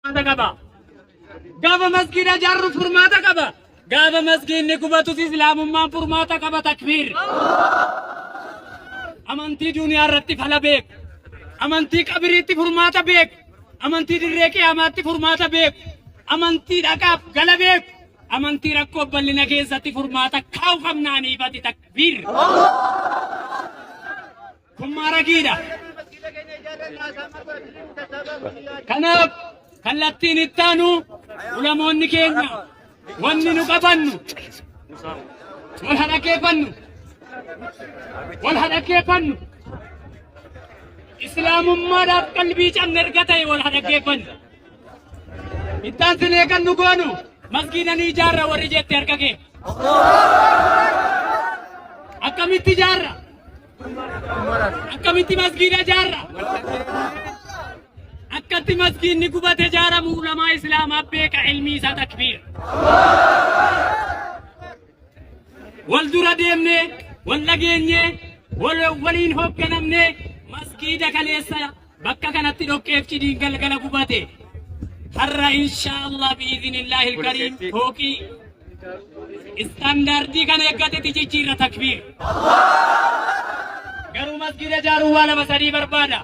Furmaata qaba. Gaafa masgiida ijaarru furmaata qaba. Gaafa masgiidni gubatus islaamummaan furmaata qaba takbiir. Amantii duniyaa irratti fala beeku. Amantii qabiriitti furmaata beeku. Amantii dirree qiyaamaatti furmaata beeku. Amantii dhaqaaf gala beeku. Amantii rakkoo bal'ina keessatti furmaata kaa'u qabnaaniifati takbiir. Kun maarakiidha. Kanaaf kallattiin itti aanu ulamoonni keenya wanni nu qabannu wal hadhakeeffannu wal hadhakeeffannu islaamummaadhaaf qalbii cabne erga ta'e wal hadhakeeffannu. Ittaan sinee kan nu goonu masgiida ni ijaarra warri jette harka kee. Akkamitti ijaarra? Akkamitti masgiida ijaarra? Akkatti masgiidni gubate ijaaramu ulamaa islaamaa beeka ilmi isaa takbiir. Wal dura deemnee, wal dhageenyee, wal waliin hoogganamnee masgiida kaleessa bakka kanatti dhoqqeef cidiin galgala gubate. Har'a inshaa Allah bi'iznillaahi kariim fooqii istaandaardii kana eeggatetti jijjiirra takbiir. Garuu masgiida ijaaruu waa lama sadii barbaada.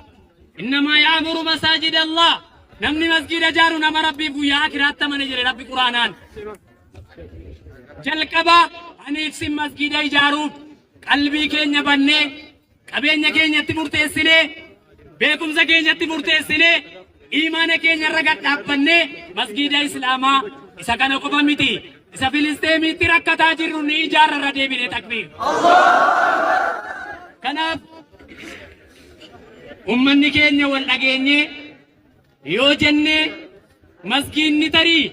Innamaa yaamuru masaajida Allah. Namni masgiida ijaaru nama Rabbiif guyyaa akiraatti amane jedhe Rabbi Quraanaan. Jalqaba aniif sin masgiida ijaaruuf qalbii keenya bannee qabeenya keenyatti murteessinee beekumsa keenyatti murteessinee iimaana keenya irra gad dhaabbannee masgiida islaamaa isa kana qofa miti isa filisteemiitti rakkataa jirru ni ijaarra irra deebinee takbiir. Kanaaf ummanni keenya wal dhageenyee yoo jennee masgiidni tarii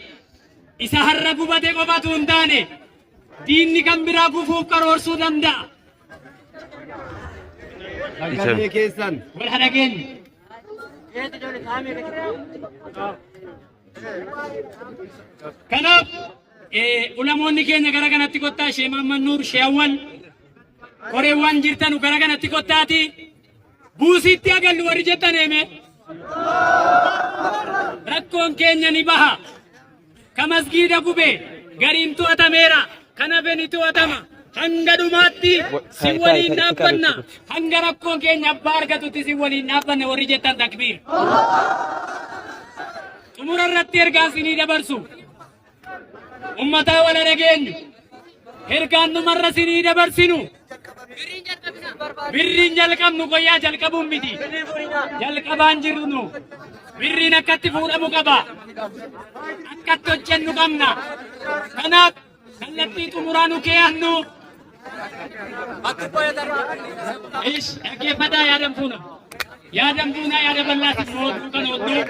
isa har'a gubate qofatu hin taane diinni kan biraa gufuuf karoorsuu danda'a. Sagalee keessan. Wal haa dhageenyu. Kanaaf ulamoonni keenya gara kanatti kottaa Shee Mahammad Nuur, Shee Awwal, koreewwan jirtanu gara kanatti kottaati buusiitti agallu warri jettan eeme. Rakkoon keenya ni baha. Ka masgiida gube gariin to'atameera. Kan hafe ni to'atama. Hanga dhumaatti si waliin dhaabbanna. Hanga rakkoon keenya abbaa argatutti si waliin dhaabbanna warri jettan takbiir. Xumura irratti ergaa isinii dabarsu. Ummataa wala dhageenyu. Ergaan dhumarra isinii dabarsinu. Birriin jalqabnu qoyyaa jalqabuun miti. Jalqabaan jirru nu. Birriin akkatti fuudhamu qaba. Akkatti hojjennu qabna. Kanaaf kallattii xumuraa nu keeyannu. Ish dhaggeeffataa yaadan fuuna. Yaadan fuuna yaada bal'aas immoo kan oollu.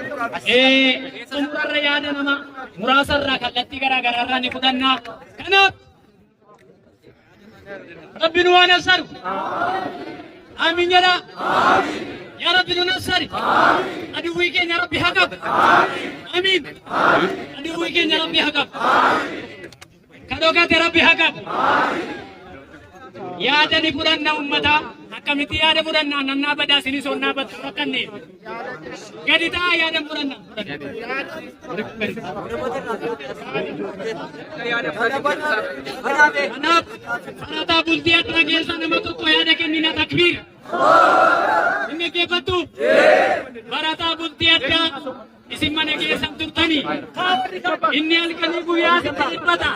Xumurarra yaada nama muraasarraa kallattii garaa garaarraa ni fudhanna. Kanaaf Rabbi nu waan nassaru. Amiin jedha. Yaa Rabbi nu nassari. Aduwwii keenya Rabbi haa qabu. Amiin. Aduwwii keenya Rabbi haa qabu. Ka dhokate Rabbi haa qabu. Yaada ni fudhanna uummataa. Akkamitti yaada fudhanna nannaa badaa sinis onnaa battu rakkanne. Gadi ta'a yaada fudhanna. Kanaaf barataa bultii addaa keessa nama tokko yaada kennina takbiir. Hin dhaggeeffattu? Barataa bultii addaa isin mana keessan turtanii inni halkanii guyyaa sitti dhiphata.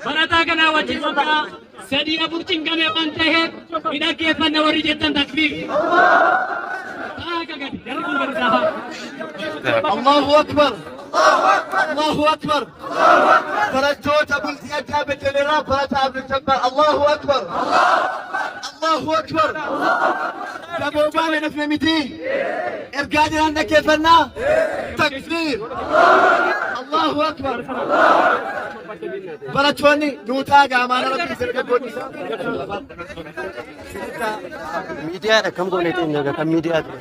Barataa kanaa wajjin waggaa sadii afur cinqame waan ta'eef hin dhaggeeffanna warri jettan takbiir. Taa'aa gadi jarri kun gadi taa'aa. Allahu Akbar. Allahu Akbar. Barattoota bultii addaa Beddelleerraa barataa Abdul Jabbaar. Allahu Akbar. Allahu Akbar. Daboo baane dhufne miti. Ergaa jiraan dhaggeeffannaa. Takbiir. Allahu Akbar. Barattoonni nuutaa gaamaana rabbii dargaggoonni. Miidiyaadha kam goonee teenya egaa kan miidiyaa ture.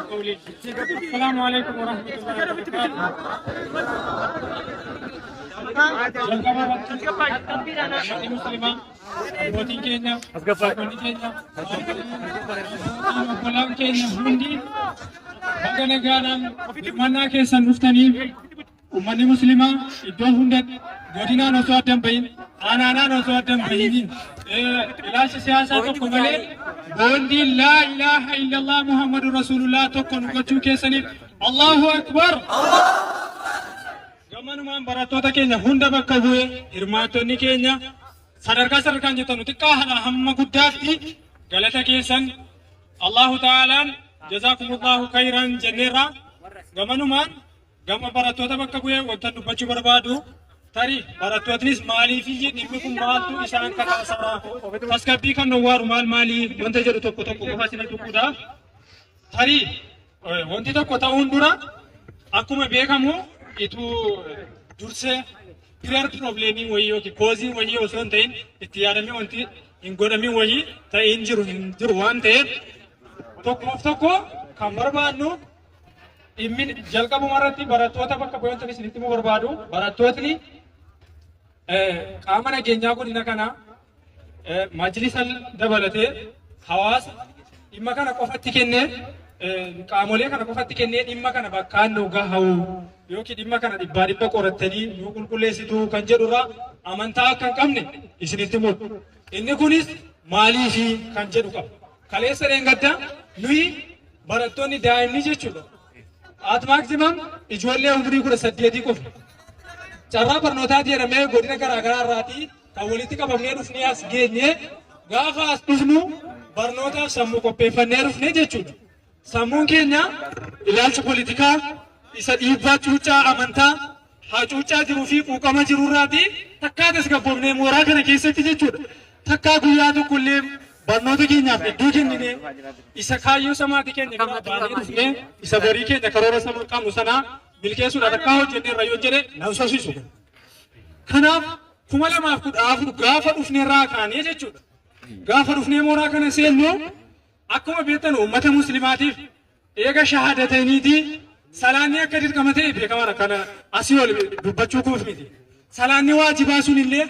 السلام عليكم ورحمة الله وبركاته. Jalqaba muslimaa, abbootiin keenya, haadholii keenya, obbolaan keenya hundi baga nagaadhaan hirmaannaa keessan dhuftaniif, uummanni muslimaa iddoo hundatti godinaan osoo adda hin bahin, aanaanaan osoo adda hin bahin, ilaalcha siyaasaa tokko malee boondiin laa ilaaha illallah Muhammadu Rasuulullah tokko nu gochuu keessaniif Allahu Akbar. Gamanumaan barattoota keenya hunda bakka bu'ee hirmaattonni keenya sadarkaa sadarkaan jirtan xiqqaa haadha hamma guddaatti galata keessan Allahu ta'aalaan jazaakumullahu khayran jenneerra. Gamanumaan gama barattoota bakka bu'ee wanta dubbachuu barbaadu, tarii barattootnis maaliif dhimmi kun maaltu isaan kakaasaa, tasgabbii kan dhowwaaru maal maalii wanta jedhu tokko tokko qofa isin tuquudhaaf. Tarii wanti tokko ta'uun dura akkuma beekamu ituu dursee prior problemii wayii yookiin causeii wayii osoo hin ta'in itti yaadamee wanti hin godhamin wayii ta'in jiru hin jiru waan ta'eef, tokkoof tokko kan barbaadnu dhimmi jalqabuma irratti barattoota bakka bu'ee wanta isinitti himuu barbaadu, barattootni qaama nageenyaa godina kanaa, majlisa dabalatee hawaasa dhimma kana qofatti kennee, qaamolee kana qofatti kennee dhimma kana bakkaan nu gahu yookiin dhimma kana dhibbaa dhibba qorattanii nu qulqulleessitu kan jedhurraa amantaa akka hin qabne isinitti himu. Inni kunis maaliifi kan jedhu qaba. Kaleessa dheengaddaa nuyi barattoonni daa'imni jechuudha. At maximum ijoollee umurii 18 qofa. Carraa barnootaati jedhamee godina garaagaraa irraatii kan walitti qabamnee dhufnee as geenye, gaafa as dhufnu barnootaaf sammuu qopheeffannee dhufne jechuudha. Sammuun keenya ilaalcha poolitikaa isa dhiibbaa cuuccaa amantaa hacuuccaa jiruu fi quuqama jirurraatii takkaa tasgabboofnee mooraa kana keessatti jechuudha. Takkaa guyyaa tokkollee barnoota keenyaaf iddoo kennine isa kaayyoo samaatii keenya bira baanee dhufnee isa borii keenya karoora sama qabnu sanaa milkeessuudhaaf takkaa hojjennee yoo jedhe nan sosiisu. Kanaaf 2014 gaafa dhufneerraa kaanee jechuudha. Gaafa dhufnee mooraa kana seennu, akkuma beektan uummata muslimaatiif eega shahaadataniitii salaanni akka dirqama ta'e beekamaadha. Kana asii ol dubbachuu kuuf miti. Salaanni waajibaa sun illee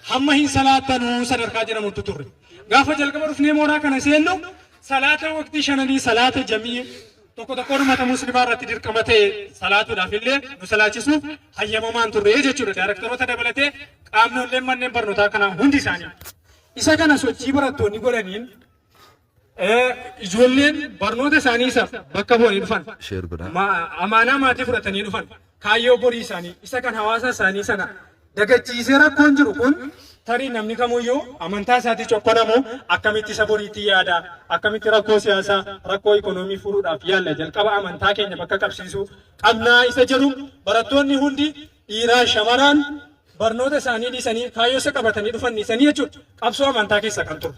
hamma hin salaattanuu sadarkaa jedhamutti turre. Gaafa jalqaba dhufnee mooraa kana seennu salaata waqtii shananii, salaata jamii tokko tokkoon uummata muslimaa irratti dirqama ta'e salaatuudhaaf illee nu salaachisuuf hayyamamaan turre jechuudha. Daayirektaroota dabalatee qaamnoleen manneen barnootaa kanaa hundi isaanii. Isa kana sochii barattoonni godhaniin ijoolleen barnoota isaanii isa bakka bu'anii dhufan. Amaanaa maatii fudhatanii dhufan. Kaayyoo borii isaanii isa kan hawaasa isaanii sana dagachiisee rakkoon jiru kun, tarii namni kamuyyuu amantaa isaatii cokkonamu akkamitti isa boriitti yaada, akkamitti rakkoo siyaasaa, rakkoo ikonoomii furuudhaaf yaalla, jalqaba amantaa keenya bakka qabsiisuu qabnaa isa jedhu, barattoonni hundi dhiiraa shamaraan barnoota isaanii dhiisanii kaayyoo isa qabatanii dhufan dhiisanii jechuudha qabsoo amantaa keessa kan ture.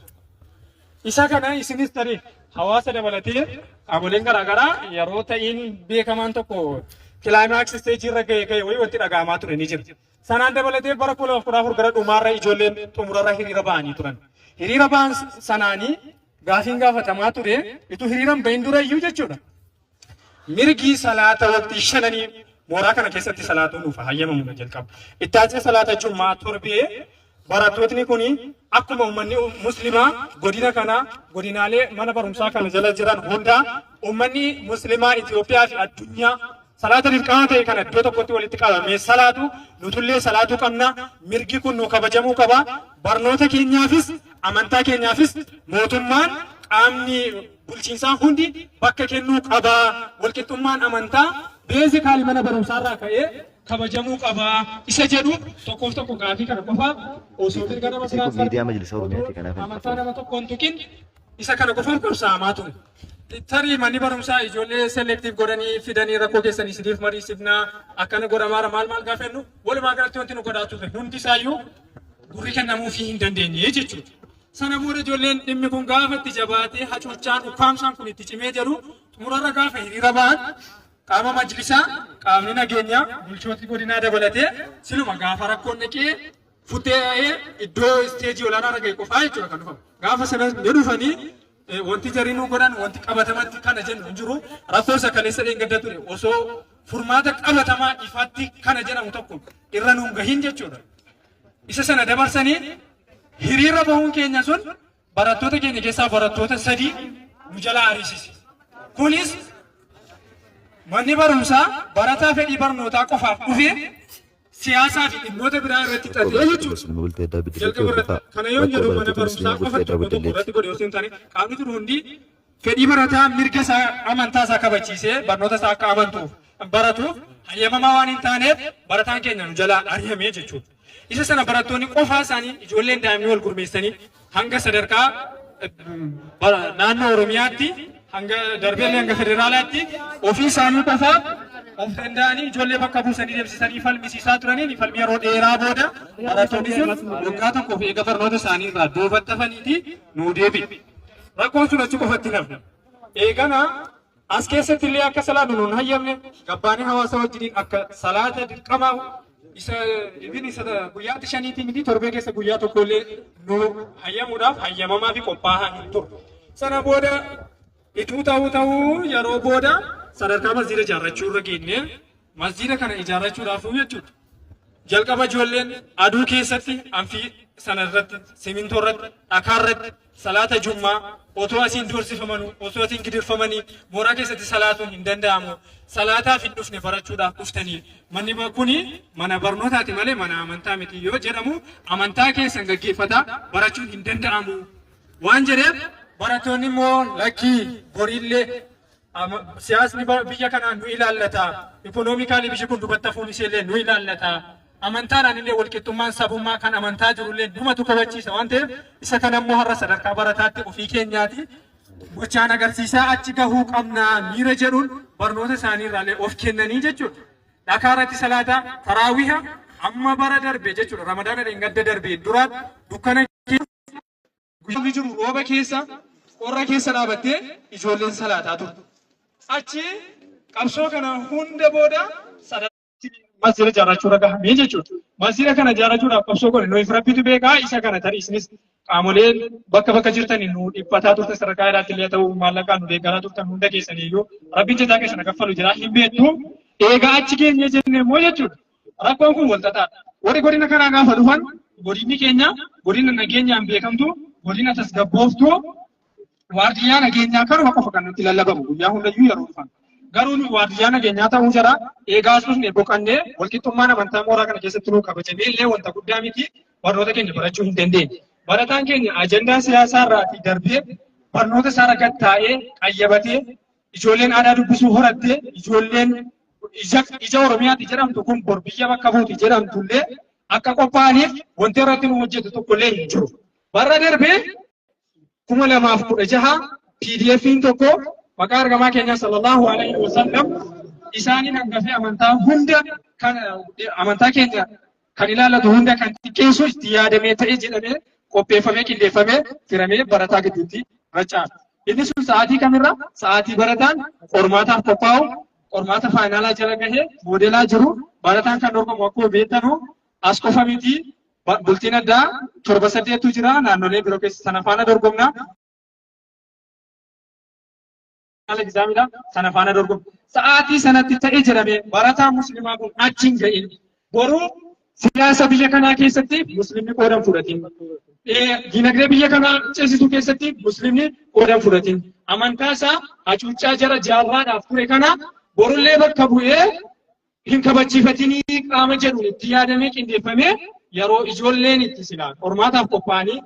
Isa kana isinis tarii hawaasa dabalatee qaamoleen garaagaraa yeroo ta'iin beekamaan tokko climax stageii irra ga'e ga'e wayii wanti dhaga'amaa ture ni jira. Sanaan dabalatee bara 2014 gara dhumaarra ijoolleen xumurarra hiriira ba'anii turan. Hiriira ba'an sanaanii gaafiin gaafatamaa ture ituu hiriira hin bahin dura iyyuu jechuudha. Mirgi salaata waqtii shananii mooraa kana keessatti salaatuun nuuf hayyamamu jalqaba. Itti aansee salaata jummaa torbee barattootni kun akkuma uummanni muslimaa godina kana, godinaalee mana barumsaa kana jala jiran hunda, uummanni muslimaa Itoophiyaa fi addunyaa salaata dirqama ta'e kana iddoo tokkotti walitti qabamee salaatu, nutullee salaatuu qabna. Mirgi kun nu kabajamuu qaba. Barnoota keenyaafis amantaa keenyaafis mootummaan, qaamni bulchiinsaa hundi bakka kennuu qaba. Walqixxummaan amantaa basically mana barumsaarraa ka'ee kabajamuu qaba isa jedhu tokkoof tokko gaafii kana qofa osoo mirga nama Kun miidiyaa Majlisa Oromiyaati, kanaaf hin amantaa nama tokkoon tuqin isa kana qofaaf qabsaa'amaa ture. Tarii manni barumsaa ijoollee selective godhanii fidanii rakkoo keessan isiniif mariisifnaa, akkana godhamaara, maal maal gaafa jennu, walumaa galatti wanti nu godhaa turre hundi isaayyuu gurri kennamuufii hin dandeenye jechuudha. Sana booda ijoolleen dhimmi kun gaafa itti jabaatee hacuuccaan ukkaamsaan kun itti cimee jedhu xumurarra gaafa hiriira ba'an qaama majlisaa, qaamni nageenyaa, bulchooti godinaa dabalatee siluma gaafa rakkoon dhaqee futtee iddoo isteejii olaanaa irra ga'e qofaa jechuudha kan dhufamu. Gaafa sana ni dhufanii wanti jarri nu godhan wanti qabatamatti kana jennu hin jiru. Rakkoo isa kaleessa dheengadda ture osoo furmaata qabatamaa ifatti kana jedhamu tokko irra nuun gahin jechuudha. Isa sana dabarsanii hiriira bahuun keenya sun barattoota keenya keessaa barattoota 3 nu jalaa ariisise. Kunis manni barumsaa barataa fedhii barnootaa qofaaf dhufee siyaasaa fi dhimmoota biraa irratti Rakkoo xaxee barattoota jechuudha. Musliima bultii addaa Beddelleetti Jalqaba hordofaa. irratti kana yoo Rakkoo jedhu mana barattoota barumsaa Musliima qofa bultii addaa tokko tokko Beddelleetti. irratti godhe osoo hin taane qaamni jiru hundi fedhii barataa mirga isaa amantaa isaa kabachiisee barnoota isaa akka amantuuf baratuuf hayyamamaa waan hin taaneef barataan keenya nu jalaa ari'amee jechuudha. Isa sana barattoonni qofaa isaanii ijoolleen daa'imni wal gurmeessanii hanga sadarkaa naannoo Oromiyaatti hanga darbeellee hanga federaalaatti ofii isaanii qofaa of danda'anii ijoollee bakka buusanii deemsisanii falmisiisaa turaniin falmii yeroo dheeraa booda barattoonni sun waggaa tokkoof eega barnoota isaanii irraa duubatti hafaniiti nuu deebi'e. Rakkoon sun achi qofatti hin hafne. Eegana as keessatti illee akka salaannu nuun hayyamne gabbaanii hawaasa wajjiniin akka salaata dirqamaa isa ibin isa guyyaatti shaniitii miti torbee keessa guyyaa tokko illee nu hayyamuudhaaf hayyamamaa fi qophaa'aa hin turre. Sana booda ituu ta'uu ta'uu yeroo booda sadarkaa masjiida ijaarrachuu irra geenne masjiida kana ijaarrachuudhaaf jechuudha. Jalqaba ijoolleen aduu keessatti anfii sana irratti simintoo irratti dhakaa irratti salaata jummaa otoo asiin doorsifamanuu osoo asiin gidirfamanii mooraa keessatti salaatuun hin danda'amu. Salaataaf hin dhufne barachuudhaaf dhuftanii manni kuni mana barnootaati malee mana amantaa miti yoo jedhamu amantaa keessan gaggeeffataa barachuun hin danda'amu. Waan jedheef barattoonni immoo lakkii boriillee siyaasni biyya kanaa nu ilaallata. Economically biyyi kun duubatti hafuun isheellee nu ilaallata. Amantaadhaan illee walqixxummaan sabummaa kan amantaa jirullee numatu kabachiisa waan ta'eef isa kana immoo har'a sadarkaa barataatti ofii keenyaati gochaan agarsiisaa achi gahuu qabna miira jedhuun barnoota isaanii irraallee of kennanii jechuudha. Dhakaa irratti salaataa taraawiha amma bara darbe jechuudha. Ramadaana dheengadda darbe dura dukkana guyyaa jiru rooba keessa qorra keessa dhaabattee ijoolleen salaataa turte. Achi qabsoo kana hunda booda masjida ijaarrachuu irra gahamee jechuudha. Masjida kana ijaarrachuudhaaf qabsoo godhe nuyi Rabbitu beekaa isa kana tarii isinis qaamoleen bakka bakka jirtanii nu dhiphataa turtan sadarkaa jedhaatti illee ta'uu maallaqaan nu deeggaraa turtan hunda keessaniiyyuu Rabbiin jazaa keessan kaffalu jira hin beektu. Eegaa achi geenye jenne immoo jechuudha. Rakkoon kun wal xaxaadha. Warri godina kanaa gaafa dhufan godinni keenya godina nageenyaan beekamtu godina tasgabbooftu waardiyyaa nageenyaa kanuma qofa kan nutti lallabamu guyyaa hundayyuu yeroo dhufan. Garuu nu waardiyyaa nageenyaa ta'uu jara eegaa as dhufne boqannee walqixxummaan amantaa mooraa kana keessatti nuu kabajamee illee wanta guddaa miti barnoota keenya barachuu hin dandeenye. Barataan keenya ajandaa siyaasaa irraatii darbee barnoota isaa irra gad taa'ee qayyabatee ijoolleen aadaa dubbisuu horattee ijoolleen ija Oromiyaati jedhamtu kun bor biyya bakka buuti jedhamtu illee akka qophaa'aniif wanti irratti nu hojjetu tokko illee hin jiru. Barra darbee 2016 PDF'n tokko maqaa ergamaa keenyaa sallallahu alaihi wasallam isaaniin hangafee amantaa hunda kan amantaa keenya kan ilaallatu hunda kan xiqqeessu itti yaadamee ta'e jedhamee qopheeffamee qindeeffamee firamee barataa gidduutti raca'a. Inni sun sa'aatii kamirra sa'aatii barataan qormaataaf qophaa'u qormaata faayinaalaa jala gahee moodelaa jiru barataan kan dorgomu akkuma beektanu as qofa miti bultiin addaa 7 8tu jira naannolee biroo keessa sana faana dorgomna. Exaamidha sana faana dorgomna. Sa'aatii sanatti ta'e jedhamee barataa musliimaa kun achi hin ga'in. Boruu siyaasa biyya kanaa keessatti musliimni qooda hin fudhatin. Dinagdee biyya kanaa ceesisuu keessatti musliimni qooda hin fudhatin. Amantaa isaa hacuuccaa jara jaarraadhaaf ture kana borullee bakka bu'ee hin kabachiifatinii qaama jedhuun itti yaadamee qindeeffamee yeroo ijoolleen itti silaa qormaataaf qophaa'anii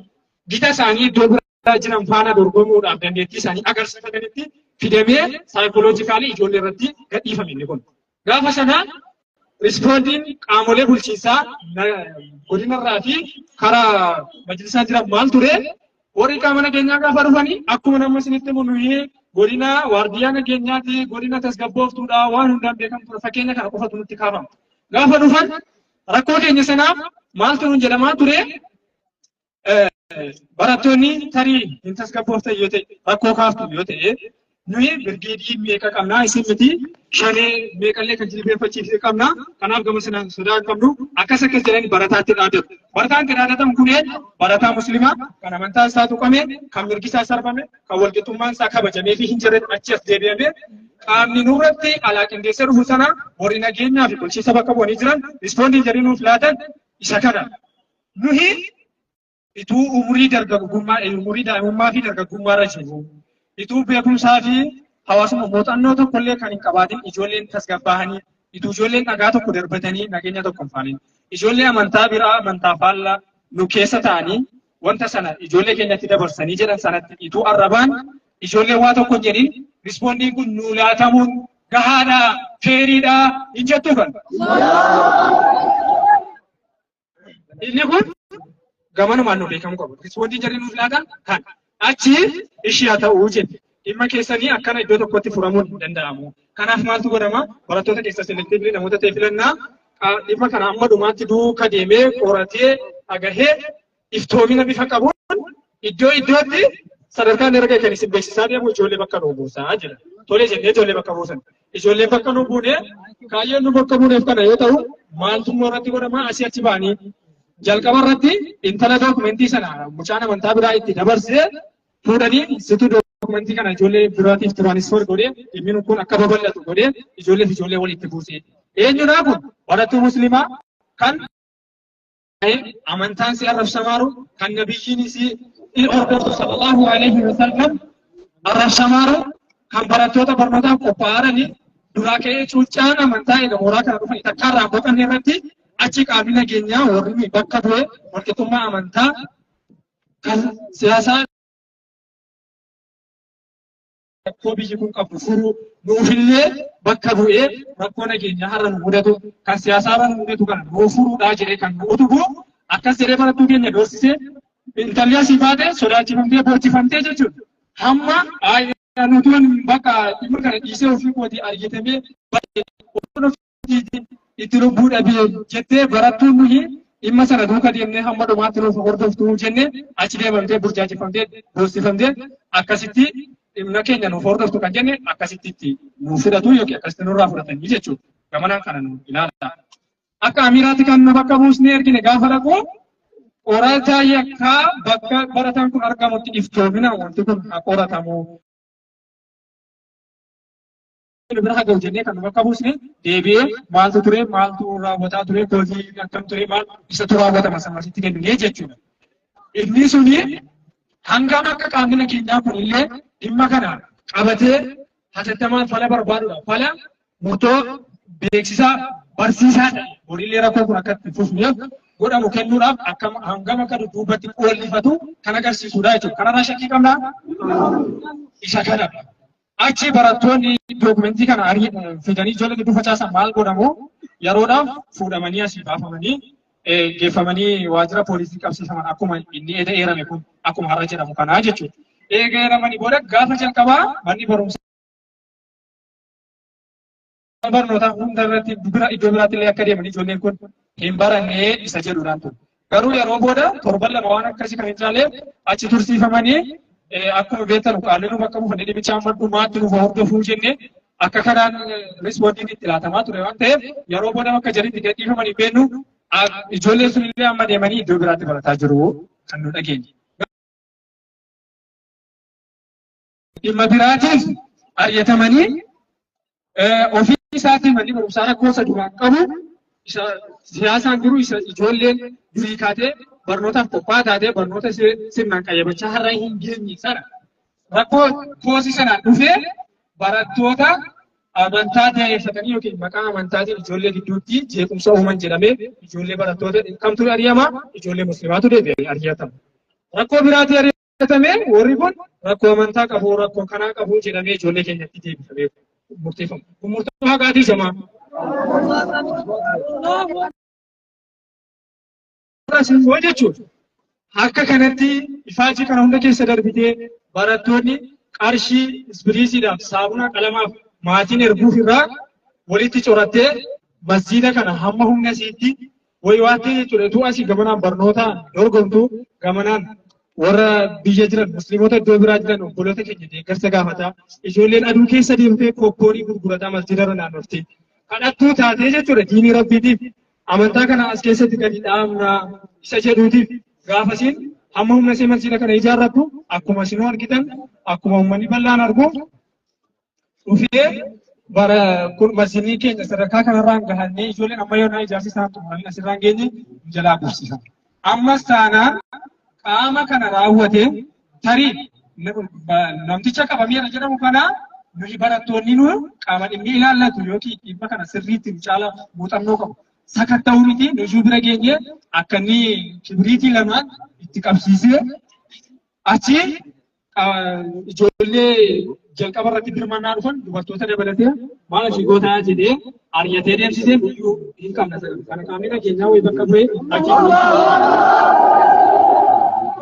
gita isaanii iddoo biraa jiran faana dorgomuudhaaf dandeettii isaanii agarsiifatanitti fidamee saayikoloojikaalii ijoollee irratti gadhiifame inni kun. Gaafa sana rispoondiin qaamolee bulchiinsaa godinarraa fi karaa majlisaa jiran maal ture? Warri qaama nageenyaa gaafa dhufanii akkuma nama isinitti himu nuyi godina waardiyyaa nageenyaati godina tasgabbooftuudha waan hundaan beekamtuudha fakkeenya kana qofatu nutti kaafama. Gaafa dhufan rakkoo keenya sanaaf maaltu nuun jedhamaa ture? Barattoonni tarii hin tasgabbooftan yoo ta'e, rakkoo kaaftu yoo ta'e, nuyi birgeedii meeqa qabnaa, isin miti, shanee meeqallee kan jilbeenfachiifte qabnaa, kanaaf gama sanaan sodaa hin qabnu, akkas akkas jedhanii barataatti dhaadatu. Barataan itti dhaadatamu kunneen barataa musliimaa kan amantaa isaa tuqame, kan mirgi isaa sarbame, kan walqixxummaan isaa kabajamee fi hin jirretti achi as deebi'ame, qaamni nurratti alaa qindeessee dhufu sana warri nageenyaa fi bulchiinsa bakka bu'anii jiran rispoondii jedhanii nuuf laatan isa kana. Nuyi ituu umurii dargaggummaa, umurii daa'imummaa fi dargaggummaa irra jiru, ituu beekumsaa fi hawaasummaa muuxannoo tokkollee kan hin qabaatin ijoolleen tasgabbaa'anii, ituu ijoolleen dhagaa tokko darbatanii nageenya tokko hin faanin, ijoollee amantaa biraa amantaa faallaa nu keessa ta'anii wanta sana ijoollee keenyatti dabarsanii jedhan sanatti ituu arrabaan ijoollee waa tokko hin jedhin, rispoondiin kun nu laatamuun gahaadha, feeriidha hin jettu kan. Inni kun gamanumaan nu beekamu qabu. Rispoondiin jarri nuuf laatan kan achi ishii haa ta'uu jette. Dhimma keessanii akkana iddoo tokkotti furamuun hin danda'amu. Kanaaf maaltu godhama? Barattoota keessa selektiivli namoota ta'e filannaa dhimma kana amma dhumaatti duuka deemee qoratee dhagahee iftoomina bifa qabuun iddoo iddootti sadarkaan erga kan isin beeksisaa deemu ijoollee bakka nu buusaa jira. Tolee jennee ijoollee bakka buusan. Ijoolleen bakka nu buune, kaayyoon nu bakka buuneef kana yoo ta'u, maaltu immoo irratti godhama? Asii achi ba'anii jalqaba irratti intala dookumentii sana mucaan amantaa biraa itti dabarsee fuudhanii, situ dookumentii kana ijoollee biraatiif tiraanisfer godhee dhimmi kun akka babal'atu godhee ijoolleef ijoollee walitti buuse. Eenyudhaa kun? Barattuu musliimaa kan amantaan si arrabsamaaru, kan nabiyyiin si hordoftu sallallahu alaihi wasallam arrabsamaaru, kan barattoota barnootaaf qophaa'anii duraa ka'ee cuuccaan amantaa eega mooraa kana dhufanii takkaarraa boqanne irratti achi qaamni nageenyaa warri bakka bu'e walqixxummaa amantaa kan siyaasaa rakkoo biyyi kun qabdu furuu nuufillee bakka bu'ee rakkoo nageenyaa har'a nu mudatu kan siyaasaa har'a nu mudatu kana nuuf furuudhaa jedhee kan nu utubu akkas jedhee barattuu keenya doorsisee, intalli asii baate sodaachifamtee boochifamtee jechuudha. Hamma nutuun bakka dhimma kana dhiisee ofii kootii argitamee itti lubbuu dhabee jettee, barattuun nuyi dhimma sana duuka deemnee hamma dhumaatti nuuf hordoftuu jennee achi deemamtee burjaajeffamtee doorsifamtee, akkasitti dhimma keenya nuuf hordoftu kan jenne akkasitti itti nuuf fudhatu yookiin akkasitti nurraa fudhatanii jechuudha. Gamanaan kana nu ilaala. Akka amiiraatti kan nu bakka buusnee ergine gaafa dhaqu qorataa yakkaa bakka barataan kun argamutti iftoomina wanti kun haa qoratamu. Bira haa ga'u jennee kan nu bakka buusne deebi'ee maaltu ture, maaltu raawwataa ture, koozii akkam ture, maal isatu raawwatama sanasitti kennee jechuudha. Inni suni hangam akka qaamni nageenyaa kun illee dhimma kana qabatee hatattamaan fala barbaadudha. Fala murtoo beeksisaa barsiisaa ta'e horiilee rakkoo kun akka itti fufneef godhamu kennuudhaaf akkam hangam akka dudduubatti qoollifatu kan agarsiisudha jechuudha. Kanarraa shakkii qabnaa? Isa kana. Achi barattoonni dookumentii kana fidanii ijoollee gidduu facaasan maal godhamu? Yeroodhaaf fuudhamanii asii baafamanii geeffamanii waajjira poolisii qabsiifaman, akkuma inni eda eerame kun, akkuma har'a jedhamu kanaa jechuudha. Eega eeramanii booda gaafa jalqabaa manni barumsaa barnootaa hunda irratti bira iddoo biraatti illee akka deeman ijoolleen kun hin barannee isa jedhuudhaan ture. Garuu yeroo booda torban 2 waan akkasii kan hin caalee achi tursiifamanii, akkuma beektan qaalli nu bakka buufannee dhimicha amma dhumaatti nuuf hordofuu jennee akka kanaan rispoondiin itti laatamaa ture waan ta'eef, yeroo booda bakka jaritti gadhiifamanii beennu ijoolleen sun illee amma deemanii iddoo biraatti barataa jiru kan nu dhageenye. Dhimma biraatiif ari'atamanii ofii isaatiin manni barumsaa rakkoo isa duraan qabu, isa siyaasaan jiru, isa ijoolleen durii kaatee barnootaaf qophaa'aa taatee barnoota sirnaan qayyabachaa har'a hin geenye sana rakkoo koosii sanaan dhufee barattoota amantaa ta'eeffatanii yookiin maqaa amantaatiin ijoollee gidduutti jeequmsa uuman jedhamee ijoollee barattoota kamtu ari'ama? Ijoollee musliimaatu deebi'ee ari'atama. Rakkoo biraatii ari'atame, warri kun rakkoo amantaa qabu, rakkoo kanaa qabu jedhamee ijoollee keenyatti deebifamee murteeffama. Kun murtoo haqaatii jamaa. Immoo jechuudha. Akka kanatti ifaajii kana hunda keessa darbitee barattoonni qarshii ispiriisiidhaaf, saabuna qalamaaf maatiin erguuf irraa walitti corattee masjiida kana hamma humna isiitti wayiwaattee jechuudha. Utuu asii gamanaan barnootaan dorgomtu gamanaan Warra biyya jiran, musliimota iddoo biraa jiran, obboloota keenya deeggarsa gaafataa, ijoolleen aduu keessa deemtee popkoonii gurgurataa masjidarra naannofti. Kadhattuu taatee jechuudha. Diinii rabbiitiif amantaa kana as keessatti gadi dhaabna isa jedhuutiif gaafasiin hamma humna ishee masjida kana ijaarrattu, akkuma isin argitan, akkuma uummanni bal'aan argu, dhufee bara kun masjidni keenya sadarkaa kanarraan gahannee, ijoolleen amma yoonaa ijaarsi isaan xumuranii asirraan geenye nu jalaa gubsiisan. Ammas taanaan qaama kana raawwate, tarii namticha qabameera jedhamu kana, nuyi barattoonni nu qaama dhimmi ilaallatu yookiin dhimma kana sirriitti nu caala muuxannoo qabu sakatta'uu miti, nuyyuu bira geenye akka inni kibriitii lamaan itti qabsiisee achi ijoollee jalqaba irratti birmannaa dhufan, dubartoota dabalatee, maal asii gootaa jedhee ari'atee deemsisee nuyyuu hin qabna. Kana qaamni nageenyaa wayii bakka bu'ee achi.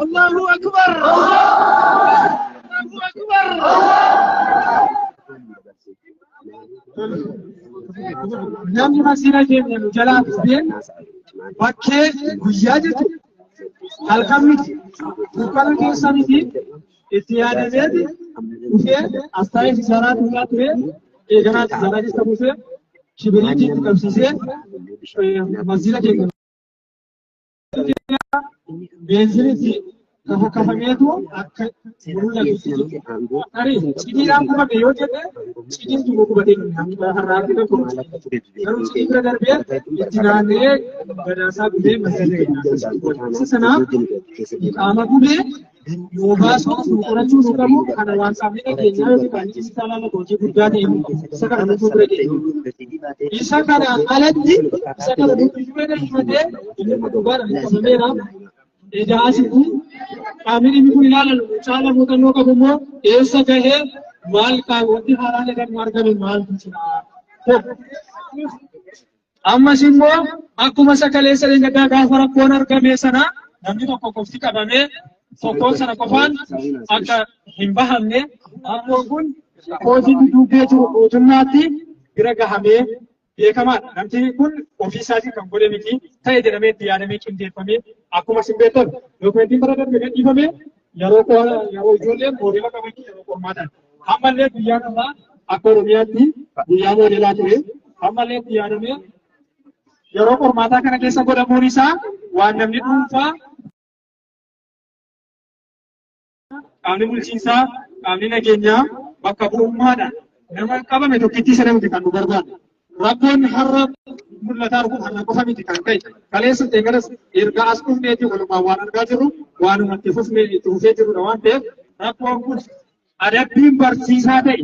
Allahu Akbar! Allahu Akbar! Namni masjiida keenya nu jalaa dhufeen bakkee guyyaa jechuudha. Halkan miti, dukkana keessa miti, itti yaadameeti dhufee as taa'ee sisaaraa tuqaa ture, eeganaa sisaaraa keessa buusee kibiriitii itti qabsiisee masjiida keenya beenzinitti kafa kafameetu akka mul'atu. Tarii cidiidhaan gubame yoo jenne, cidiin tun gubatee har'aa argitan kun, garuu cidii bira darbee itti naanna'ee gadaasaa gubee masjiida keenya. Isa sanaaf qaama gubee nu baasuu, nu qorachuu nu qabu kana waan qaamni nageenyaa yookiin qaamni isaa laallatu hojii guddaa ta'e isa kana nutu bira geenye. Isa kana alatti, isa kana nutu bira himatee inni kun dhugaadhaan qabameera. Edaa asitti qaamni dhimmi kun ilaalalu caala muuxannoo qabu immoo eessa gahee, maal wanti haaraan egaa nu argame maaltu jira? Ammas immoo akkuma sakaleessa leencagaa gaafa rakkoon argame sana namni tokko qofti qabamee tokkoon sana qofaan akka hin bahamne, rakkoon kun kootiin dubbee jiru guutummaatti bira gahamee beekamaadha. Namti kun ofii isaatiin kan godhe miti, ta'e jedhamee itti yaadamee qindeeffamee, akkuma isin beektan dookumentiin bara darbe gadhiifame yeroo ijoolleen moodela qabanii yeroo qormaatan. Ammallee guyyaan irraa akka Oromiyaatti guyyaa moodelaa ture. Ammallee itti yaadamee yeroo qormaataa kana keessa godhamuun isaa waan namni dhuunfaa, qaamni bulchiinsaa, qaamni nageenyaa bakka bu'ummaadhaan nama qabame tokkittii sana miti kan nu barbaadu. Rakkoon har'a mul'ataa jiru har'a qofa miti kan ta'e. Kaleessa garas erga as dhufneeti walumaa waan argaa jirru, waanuma itti fufnee itti fufee jirudha waan ta'eef, rakkoon kun adabbiin barsiisaa ta'e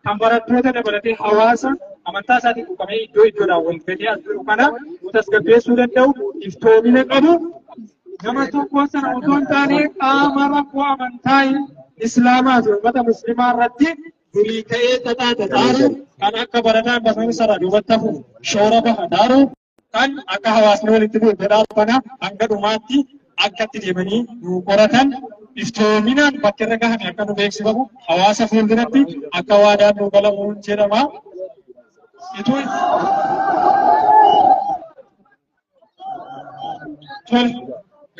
kan barattoota dabalatee hawaasa amantaa isaatiin quuqamee iddoo iddoodhaan wal gatee as jiru kana nu tasgabbeessuu danda'u, iftoomina qabu, nama tokko sana otoo hin taane qaama rakkoo amantaa islaamaa fi uummata musliimaa irratti durii ka'ee xaxaa xaxaaru, kan akka barataan barnoota irraa duubatti hafu shoora baha daaru, kan akka hawaasni walitti bu'u godhaa kana hanga dhumaatti akka itti deemanii nu qoratan, iftoominaan bakka irra gahame akka nu beeksifamu, hawaasa fuulduratti akka waadaan nu galamu jedhama. Ituu tole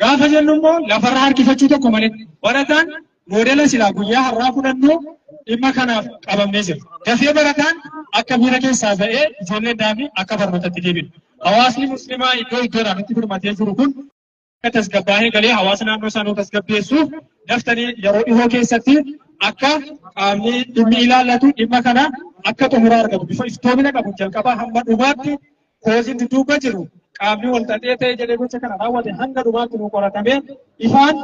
gaafa jennu immoo lafarra harkifachuu tokko malee, barataan moodela silaa guyyaa har'aa fudhannu dhimma kanaaf qabamnee jira. Dafee barataan akka miira keessaa ba'ee ijoolleen daafii akka barnootatti deebinu. Hawaasni musliimaa iddoo iddoodhaan itti birmatee jiru kun akka tasgabbaa'ee galee hawaasa naannoo isaanii tasgabbeessuuf, daftanii yeroo dhihoo keessatti akka qaamni dhimmi ilaallatu dhimma kana akka xumuraa argatu, bifa iftoomina qabu, jalqabaa hamma dhumaatti kooziin dudduuba jiru, qaamni wal xaxee ta'e jedhee gocha kana raawwate hanga dhumaatti nu qoratamee ifaan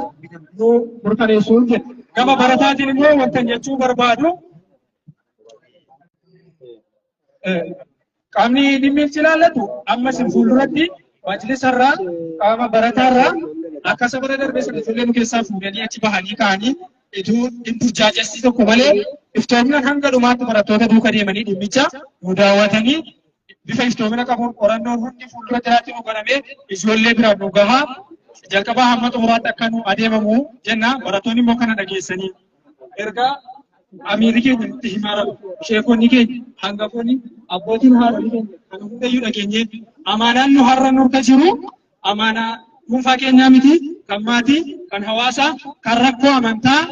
nu mirkaneessuun jedha. Gama barataatiin immoo wanta jechuu barbaadu, qaamni dhimmi ilaallatu amma isin fuulduratti majlisarraa, qaama barataarraa akka sabara darbee sana ijoollee nu keessaa fuudhanii achi bahanii ka'anii ituu hin burjaajessi tokko malee iftoominaan hanga dhumaatti barattoota duuka deemanii dhimmicha nu daawwatanii, bifa iftoomina qabuun qorannoon hundi fuuldura jiraatti nu godhamee ijoollee biraan nu gahaa, jalqabaa hamma xumuraatti akka nu adeemamu jenna. Barattoonni immoo kana dhageessanii erga amiirri keenya nutti himaa rabu, sheekonni keenya, hangafoonni, abbootiin, haadholii keenya kana hundayyuu dhageenyee, amaanaan nu har'a nurka jiru amaanaa dhuunfaa keenyaa miti, kan maatii, kan hawaasaa, kan rakkoo amantaa.